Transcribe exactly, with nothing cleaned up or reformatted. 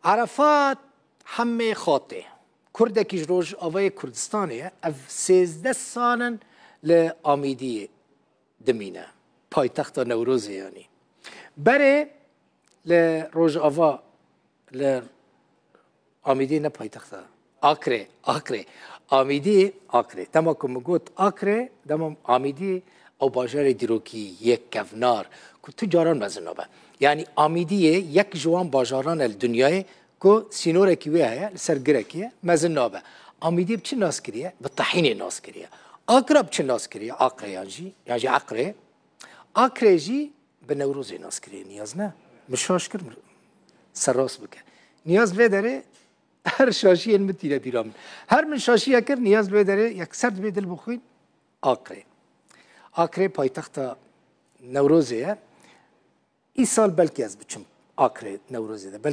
Arafat Hemê Xatê, Kurdekî ji Rojavayê Kurdistanê ye. Ev sêzdeh sal in li Amîdiyê dimîne. Paytexta Newrozê yanî. Berê li Rojava, li Amîdiyê ne paytexta. Akrê, Akrê. Amîdiyê, Akrê. Dema ku min got Akrê, dema Amîdiyê ew bajarê dîrokî yek kevnar ku tu caran mezin nabe. Yanî Amîdiyê yek ji wan bajaran e li dinyayê ku sînorekî wê heye, li ser girekî ye, mezin nabe. Amîdiyê bi çi nas kiriye? Bi tehînê nas kiriye. Akra bi çi nas kiriye? Akrê yan jî, yan jî Eqrê. Akrê jî bi Newrozê nas kiriye. Niyaz ne? Min şaş kir, min serrast bike. Niyaz vê derê her şaşiyên min tîne bîra min. Her min şaşiye kir, Niyaz vê derê yekser dibê dil bixwîn Akrê. Akrê paytexta Newrozê ye. Îsal belkî ez biçim Akrê Newrozê de.